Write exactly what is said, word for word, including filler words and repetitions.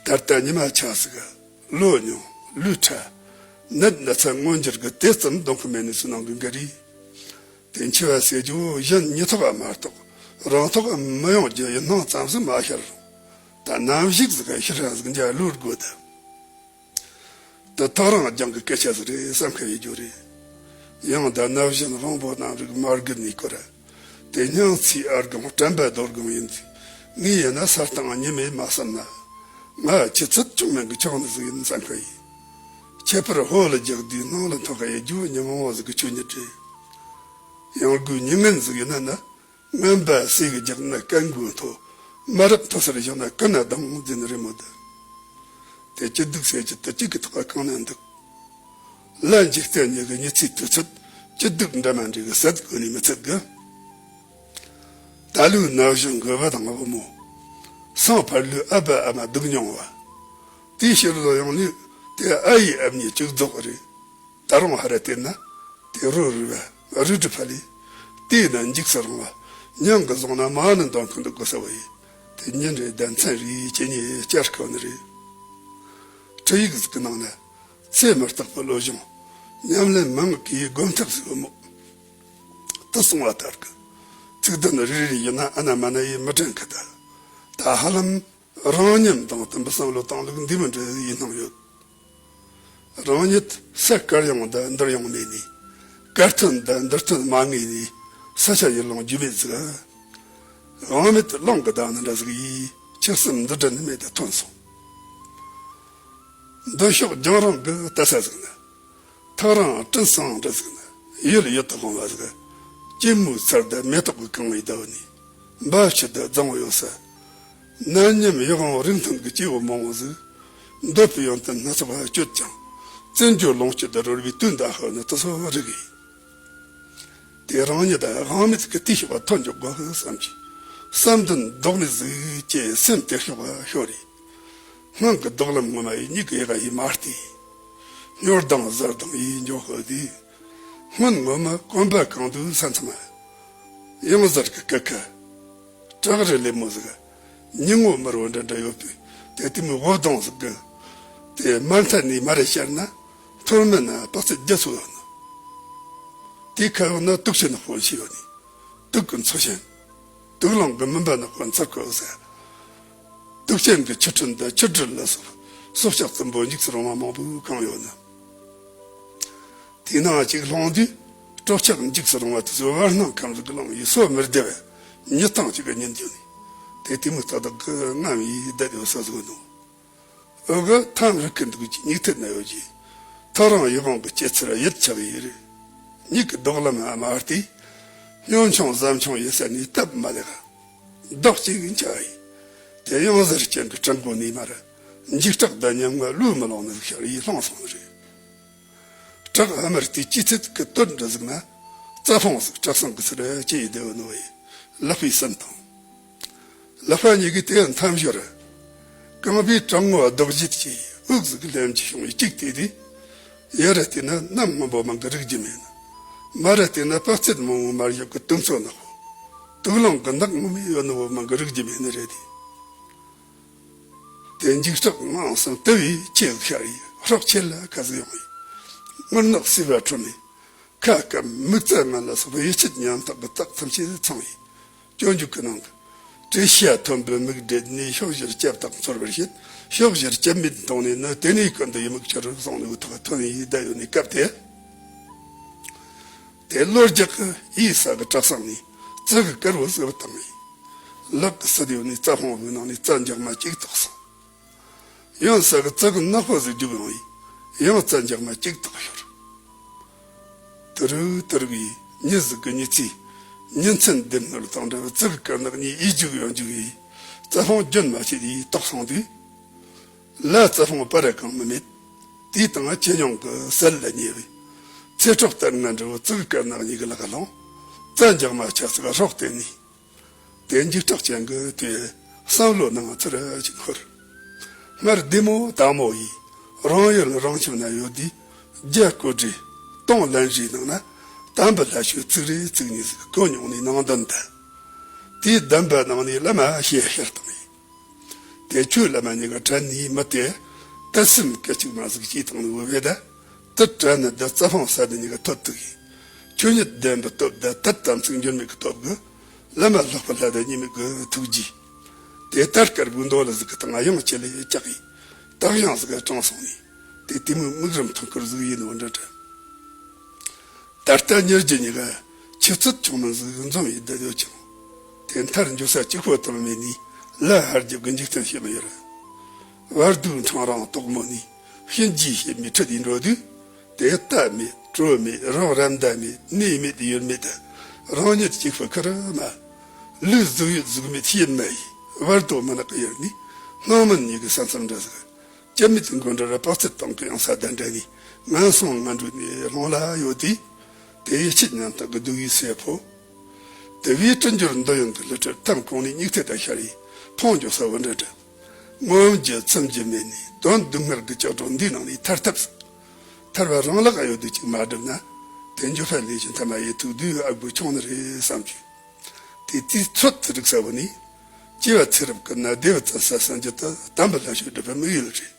ད་ལྟ་ཉི་མ་ཆགས་ཟིག་ལོ་ཉུང་ལུས་ཕྲ། ནད་ན་ཚ་མངོན་འགྱུར་གི་དེ་ཙམ་གདོང་གི་མེད་ནས་སུ་ནང་གི་འགའ་རེ། དེ་འཆི་བ་ཟེར་རྒྱུ་གཞན་མྱི་ཐོག་མ་གཏོགས་རང་ཐོག་མི་ཡོང་རྒྱུ་ཡིན་སྣང་ཙམ་ཟིག་མ་ཤར་རུང་། ད་ནམ་ཞིག་ཟིག་ཤི་ར་ཟིག་འཇའ་ལུས་དགོས་ད། དེ་ཐག་རིང་རྒྱང་གི་སྐད་ཆ་ཟིག་རེད་བསམ་ཁ་ཡེ་རྒྱུ་རེད། ཡང་ད་ན་གཞོན་དབང་པོ་རྣམས་རིགས་མ་རྒུད་ནས་སྐོར། དེ་སྙིང་ཚིག་ཨར་སྒོང་དྲན་པ་རྡོར་སྒོང་ཡིན་དུས། ངས་ཡིན་ན་ས་སྟེང་ཉི་མས་མ་བསམ་ན། ང་ཆུ་ཚོད་ཆུང་མིན་གི་ཆུང་ནི་ཟིག་ཡིན་བསམ་ཁ་ཡེ། ཁྱད་པར་ཕོ་ལ་རྒྱག་དུས་ནང་ལ་ཐོག་ཁ་ཡེ་རྒྱུ་ཉི་མ་བ་ཟིག་གི་ཆོས་ཉིད་རེད། ཡང་སྒོས་ཉི་ངན་ཟིག་ཡིན་ན་ན། ངན་པ་ཟས་ཀྱི་རྒྱག་ན་སྐད་མགོའི་མཐོ། མ་རབས་མཐོ་སར་བཞག་ན་ཀུན་ན་ལྡང་འཛིན་རེད་མོད། དེ་སྐྱིད་སྡུག་ཟེར་གྱི་དེ་གཅིག་གི་ཐོག་ག་གང་ན་འདུག་ལ་འཇིག་རྟེན་ཉིད་ཀྱི་ཉི་ཚེའི་དུས་ཚོད་སྐྱིད་སྡུག་འདྲ་མ་འདྲ་གི་ཟད་དགོས་ནས་མི་ཚད་གི། ད་ལོའི་ན་གཞོན་གི་བུ་དང་བུ་མོ། སང་ཕར་ལོའི་ཨ་ཕ་ཨ་མ་སྡུག་མྱོང་བ། དེའི་ཕྱིར་ལོ་ཡོང་ནས་དེ་ཨ་ཡི་ཨ་མྱེས་གཅིག་རྫོགས་རེད། ད་རུང་ཧ་ར་བལྟས་ན། དེ་རུ་རུ་བ་རུ་དྲི་ཕ་ལི། དེས་ན་འཇིགས་སུ་རུང་བ། མྱང་གི་བཟུང་ན་མ་ནི་འདོན་ཁུ་འདུག་གོ་ས་བ་ཡི། དེ་ཉིན་རེ་ཟླ་མཚན་རེའི་ཁྱེད་ཉིད་བསྐྱར་དཀའ་ནི་རེད། འཕྲིན་ཡིག་ཟིག་གི་ནང་ན། ཚེ་མི་རྟག་པའི་བློ་སྦྱོང་། ཉམས་ལེན་མང་གི་སྒོམ་ཐབས་ཟིག་མོ། དུ་གསུང་བ་ལྟར་གི། ཚིག་དོན་རེ་རེ་ཡིན་ན་ཨ་ན་མ་ན་ཡི་མི་དྲན་གི་ད། ད་ཧ་ལམ། རང་ཉམས་དང་བསྟུན་པའི་བསམ་བློ་བཏང་ལུགས་འདི་མི་འདྲ་ཡིན་སྣང་ཡོད། རང་ཉིད་ས་དཀར་ཡང་དང་འདིར་ཡང་མེད་ནས། དཀར་ཐོན་དང་འདིར་ཐོན་མ་ངེས་ནས། ས་ཆ་ཡུལ་ལུང་རྒྱུས་མེད་ཟིག་དབང་མེད་རླུང་གི་བདག་ནི་འདྲ་ཟིག་ཡིས་ཆུ་སྲིན་འདི་འདྲ་ནི་མེད་དུ་ཐོན་སོང་། འདི་ཕྱོགས་རྒྱང་རིང་གི་ལྟ་ས་ཟིག་ན། ཐག་རིང་སྤྲིན་སང་འདྲ་ཟིག་ན་ཡུལ་ཡུལ་དུ་ཕོངས་པ་ཟིག་སྐྱེད་མོས་ཚལ་དུ་མེ་ཏོག་གི་གང་བའི་ཟླ་བ་ནས་འབབ་ཆུ་དུ་རྫོང་ཡོད་ས། ནད་ཉམས་ཡིད་དབང་རིང་ཐུང་གི་སྐྱེ་བོ་མང་བོ་ཟིག་འདོད་པའི་ཡོན་ཏན་སྣ་ཚོགས་སྤྱོད་ཀྱང་། བཙན་བྱོལ་ལོངས་སྤྱོད་དུ་རོལ་བའི་དུས་འདའ་ཧོ་ནི་དུ་སོ་རིག་ཡིན། དེ་རང་ཉིད་དབང་མེད་ཀྱི་དུས་ཤོག་པ་ཐོན་འཇོག་དགོས་བསམ་གྱི། བསམ་དོན་ལྡོག་མེད་ཟིག་ཅེས་སེམས་དེ་ཤོག་པ་ཤོར་རེ། སྔོན་གྱི་རྡོག་ལམ་ངོ་མ་ཡི་མྱིག་གི་ཡ་ག་ཡིས་མ་བལྟས། སྨྱོ་ལྡང་གཟར་ལྡང་ཡིས་འཇོག་ཧོ་དེ། སྔོན་ངོ་མ་གོམ་པ་གང་དུ་ས་མཚམས། ཡང་གཟར་གི་ཀ་ཁ། བྲག་རི་ལེབ་མོ་ཟིག་ཉིན་ངོ་མར་བོ་འདྲ་འདྲ་ཡོད་པས། དེ་དེ་མོའི་འོབ་དོང་ཟིག་གི། དེ་མ་མཐའ་ནས་མ་རེ་བཤར་ན། མཐོར་མན་ན་དཔག་ཚད་བརྒྱ་སོ་ཡོད་ནི། དེའི་ཁ་འོག་ན་དུག་ཆེན་ནག་པོ་ཞིག་ཡོད་ནི། དུག་གི་མཚོ་ཆེན། དུག་རླངས་ཀྱི་མུན་པ་ནག་པོ་འཚུབ་ཁོ་ཟེར། དུག་ཅན་གྱི་ཆུ་ཕྲན་དང་ཆུ་སྦྲུལ་ལ་སོགས་སྲོག་ཆགས་རྩུབ་པོ་འཇིགས་སུ་རུང་བ་མང་པོ་གང་ཡོད་ན། དེའི་ནང་གཅིག་ལྷུང་དུས་སྲོག་ཆགས་འཇིགས་སུ་རུང་བ་དེ་ཚོའི་བར་སྣང་ཁམས་རིག་ལང་ཡི་སོ་མི་བདེ་བས་ཉིད་སྟེང་གཅིག་གི་ཉིན་དུ་ནི། དེ་དེ་མོ་ཏག་ཏག་གི་རྔམ་ཡིས་བསྡད་ཡོད་ས་བཟོ་ནོ། འོ་གི་ཐམ་རིག་གི་འདུག་ཅིག་མྱིག་ཐད་ན་ཡོད་ཀྱི། ཐག་རིང་ཡིད་དབང་གི་སྐྱེད་ཚལ་ཡིད་ཆགས་ཡིན་རེད། མྱིག་གི་རྡོག་ལམ་ཨ་མ་ཨར་ཏི། སྨྱོ་ཆུང་ཟམ་ཆུང་ཡིན་ས་ནས་སྟབས་མ་ལེགས། བདག་གཅིག་ཡིན་ཆ་ཡིན། དེ་ཡང་གཟར་ཅན་གྱི་གྲང་སྒོ་ནས་མར། འཇིགས་སྐྲག་དང་ཉམ་ང་བློས་མི་ལོང་ནི་ཟིག་ཤར་ཡིས་ལྷུང་སོང་ནི་རེད། བྲག་ཨ་མར་དེའི་དཀྱིལ་ཚད་ཀྱི་སྟོད་འདྲ་ཟིག་ན། རྩྭ་ཕུང་ཟིག་བྲག་སྲང་གི་ཚུར་སྐྱེས་ཡི་བསྡད་ཡོད་ནོ་ཡི། ལག་པའི་སྲིན་དང་། ལག་པ་གཉིས་ཀྱིས་དེ་མཐའ་མཇུག་ར། རྐང་པའི་གྲང་ངོ་རྡོག་བརྒྱད་ཀྱིས་དབུགས་ཟིག་ལེམ་གྱི་བྱུང་བའི་གཅིག་དེ་དེ། ཡར་ར་བལྟས་ན་གནམ་སྔོན་པོ་མང་གི་རིག་རྒྱུ་མེད་ན། མར་ར་བལྟས་ན་དཔག་ཚད་མང་བོ་མར་ཡོད་ཀྱི་དུམ་ཚོ་ནག་པོ། དུག་རླངས་ཀྱི་ནག་ངོ་མས་ཡོད་ནོ་བོ་མང་གི་རིག་རྒྱུ་མེད་ནི་རེད་དེ། དེ་འཇིགས་སྐྲག་མང་སེམས་དུ་བའི་ཆེ་ཤར་ཡི་ཧྲོག་ཆེ་ལ་ཁ་ཟིག་ཡོང་ཡི། སྔུར་ནག་སྲིད་པ་ཁྲོད་ནས། ཁ་སྐམ་མིག་རྩ་ངན་ལ་སོགས་པའི་ཡིད་ཆད་ཉམ་ཐག་གི་རྟགས་ཐམས་ཅད་ཚང་ཡི། སྤྱོད་འཇུག་གི་ནང་དུ། བྲེད་ཤ་མཐོན་པོའི་མིག་བགྲད་ནས་ཕྱོགས་བཞིར་སྐྱབས་དག་འཚོལ་བར་བྱེད། ཕྱོགས་བཞིར་སྐྱབས་མེད་མཐོང་ནས་ནི་དེ་ནས་ཀུན་ཏུ་ཡི་མུག་ཆུ་རུ་སོང་ནས་ཐོག་ཐོན་ཡི་བསྡད་ཡོད་ནས་སྐབས་དེ། དེ་ལོ་རྒྱག་གི་ཡིད་ས་གི་བྲག་སྲང་ནས་ཙི་གི་དཀར་བོ་ཟིག་བཏང་ཡི། ལག་གི་སྲིད་ཡོད་ནས་རྩྭ་ཕུང་བོའི་ནང་ནས་རྩྭ་འཇག་མ་གཅིག་བཏོགས་སོང་། ཡང་ས་གི་ཙི་གི་ནག་པོ་ཟིག་རྒྱུག་ཡོང་ཡི། ཡང་རྩྭ་འཇག་མ་གཅིག་བཏོགས་ཤོར། དུ་རུ་དུ་རུ་བའི་ཉི་ཟིག་གི་ཉི་ཚེ། ཉིན་མཚན་ལྡེམ་སྣོལ་དང་འདྲ་བའི་ཙི་གི་དཀར་ནག་གཉིས་ཡིད་རྒྱུག་ཡང་རྒྱུག་ཡི། རྩྭ་ཕུང་རྒྱུན་མ་ཆད་ཡིས་བཏོགས་སོང་དུས། ལ་རྩྭ་ཕུང་པར་གང་མི་མེད། དེའི་སྟེང་ཆེ་ཉུང་གི་སལ་ལ་ཉེ་བའི། ཚེ་སྲོག་ལྟར་ང་འདྲ་བོ་ཙི་གི་དཀར་ནག་གཉིས་ཀྱི་ལག་ལོང་། རྩྭ་འཇག་མ་ཆ་ཚིག་སྲོག་བརྟན་ནས། དེ་འཇིགས་སྐྲག་ཅན་གྱི་དུས་བསམ་བློ་ནང་ཚུར་ཅིག་འཁོར། སྔར་བདེ་མོ་དྭངས་མོ་ཡིས་རང་ཡུལ་རང་ཁྱིམ་ན་ཡོད་དུས། རྒྱ་སྐོར་བྲེ་སྟོང་ལན་རེའི་ནང་ན་དམ་པའི་ལྷ་ཆོས་ཚིག་རེ་ཚིག་གཉིས་ཟིག་གོ་མྱོང་ནས་ནང་དོན་དུ། དེའི་བདེན་པ་ནང་ནས་བླ་མ་ཞེས་ཤེར་བཏང་ཡིན། དེ་ཁྱོད་བླ་མ་གཉིས་ཀ་དྲན་ནས་མི་དེ་དུད་སེམས་སྐད་ཅིག་མ་ཟིག་ཅིག་བཏང་ནས་འོ་བས་ད། དུད་དྲན་ནི་འདི་རྩྭ་ཕང་ས་འདི་གཉིས་ཀ་ཐོད་ཐུག་ཡིན། ཁྱོད་ཉིད་བདེན་པའི་སྟོབས་ད་དུད་དམ་ཚིག་འགྱུར་མེད་ཀྱི་སྟོབས་ཀྱིས། བླ་མ་ལྷག་པའི་ལྷ་དང་གཉིས་མེད་ཀྱི་ཐུགས་རྗེས། དེ་ལྟར་དཀར་པོའི་མདོ་ལ་ཟིག་གི་སྟེང་དབྱངས་ཅི་ལས་བཅག་གིས། དག་དབྱངས་ཟིག་གི་དྲངས་སོང་ནས། དེ་དེ་མོའི་མིག་རིམ་ཐུང་ཀུར་ཟིག་ཡིན་ནོ་འདྲ་འདྲ། ད་ལྟ་ཉེར་བརྒྱད་གཉིས་ཀ་ཆུ་ཚོད་ཆུང་མ་ཟིག་འཛོམས་ཡིན་བསྡད་ཡོད་ཀྱང་། དེ་མཐར་འཇུག་ས་གཅིག་པོ་དང་མེད་ནས་ལ་ཧར་རྒྱབ་ཀྱི་འཇིག་རྟེན་ཞིག་མི་ཡོད། བར་དུ་འཕྲང་རིང་དོག་མོ་ནས་གཤིན་རྗེའི་ཞེ་མི་ཁྲིད་དེ་འགྲོ་དུས། དེ་ལྟ་མེད་གྲོ་མེད་རང་ར་མདའ་མེད་གནས་མེད་ཡུལ་མེད་དུ། རང་ཉིད་གཅིག་པུ་ཁུར་མ། ལུས་གཟུགས་ཡོད་གཟུགས་མེད་ཤེས་མ་ཡིས། བར་དོ་མི་ནག་གི་ཡུལ་ནས་སྣང་མིན་གཉིས་ཀྱི་ས་མཚམས་འདྲ་ཟིག་ཅི་མེད་དུ་མགོ་འདྲ་ར་དཔག་ཚད་སྟོང་གི་ཡང་ས་དན་འདྲ་ནས་ངན་སོང་ངན་འགྲོ་ནས་རང་ལ་ཡོད་དེ། དེ་ཡི་ཆེད་ཉམ་ཐག་གི་སྡུག་ཡུས་སེ་ཕོ། དེ་བས་དྲིན་འབྱོར་འདི་ཡོང་གི་ལུས་ཁྲིར་ཐམ་གོང་ནས་སྙིགས་ཐེ་ད་ཤར་ཡིས་ཕོང་འཇོག་ས་བུ་འདྲ་འདྲ། ངོམ་རྒྱུ་ཚིམ་རྒྱུ་མེད་ནས་དོན་སྡུག་བསྔལ་གྱི་ལྕགས་སྒྲོག་འདིའི་ནང་ནས་ཐར་ཐབས་སུ། ཐར་བ་རང་ལག་ག་ཡོད་དུས་ཅིག་མ་བསྒྲུབས་ན། དེ་འཇོག་ཕན་ལས་ཀྱི་མཐའ་མ་ཡི་ཐུག་དུས་ཨ་དགོས་ཆུང་ནི་རེད་བསམ་བྱུང་། དེ་དུས་ཚོད་དུ་རིག་ས་བུ་ནས། སྐྱེ་བ་ཚེ་རབས་ཀུན་ན་བདེ་བ་བཙལ་ས་སངས་རྒྱས་དུ་དམ་པའི་ལྷ་ཆོས་སྒྲུབ་པའི་དམིགས་ཡུལ་རེད།